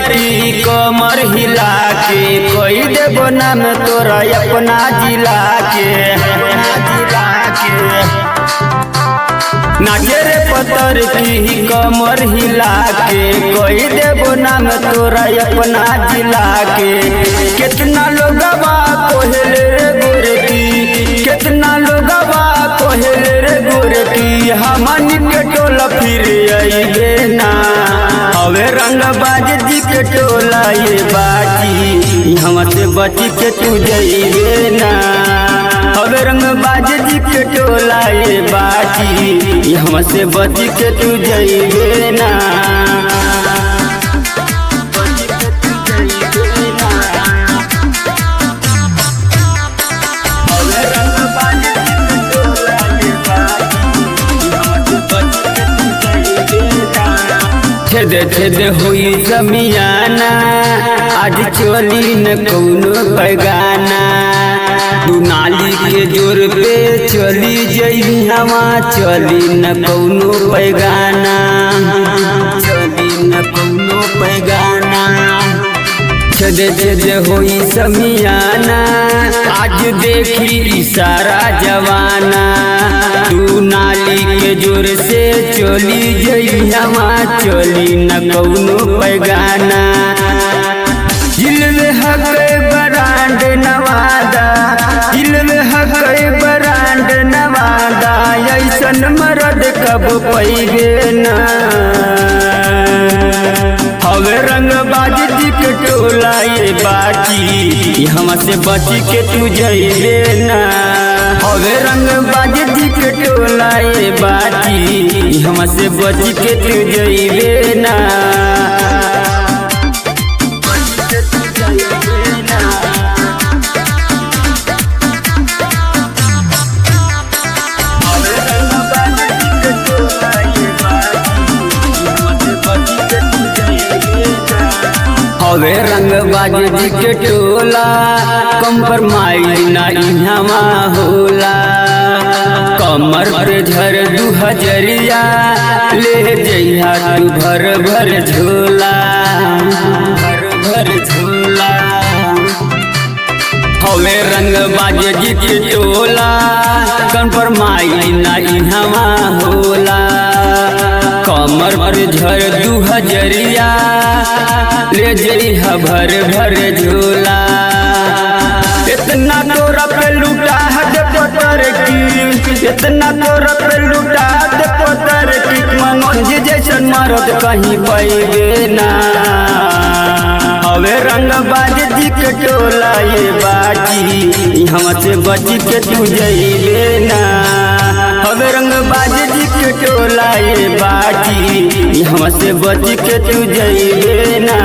पतर की कमर हिला के कोई देबो नाम तोरा अपना जिला के, जिला के। नाचे रे पतर की कमर हिला के कोई देबो नाम तोरा अपना जिला के। कितना लोगवा कोहल रे गोरकी, कितना लोगवा कोहल रे गोरकी, हमन के टोला फिर अइबे ना। हवे रंगबाज जी के टोला ये बाजी, यहाँ से बच के तू जइबे ना। हवे रंगबाज जी के टोला ये बाजी, यहाँ से बच के तू जइबे ना। छेद छेद हुई समियाना, आज चोली न कौनो पैगाना। दू नाली के जोर पे चली जई हवा, चली न कौनो पैगाना, चली न कौनो पैगाना। छेद छेद हुई समियाना, आज देखी इशारा जवाना। तू नाली के जोर से चली जई हवा, चली न कौनो पैगाना। जिल में हक बरांड नवादा, जिल में हक बरांड नवादा, ऐसन मरद कब पैबे ना। हवे रंगबाज जी के टोला ये बाकी, यहाँ से बच के तू जइबे ना। हवे रंगबाज जी के टोला ये बाकी, यहाँ से बच के तू जइबे ना। हवे रंगबाज जी के टोला कंप्रोमाइज ना इहवा होला। कमर पे झर दू हजरिया ले जइहा तू भर भर झोला, भर भर झोला। हवे रंगबाज जी के टोला कंप्रोमाइज ना इहवा होला। कमर पर झर दू हजरिया ले जइहा भर भर झोला। इतना तोरा पे लुटा दे पतर की, इतना तोरा पे लुटा दे पतर की, मनोज जैसन मरद कहीं पैबे ना। हवे रंगबाज जी के टोला ये बाजी, यहाँ से बच के तू जइबे ना। हवे रंगबाज जी के टोला ये बाजी, यहाँ से बच के तू जइबे ना।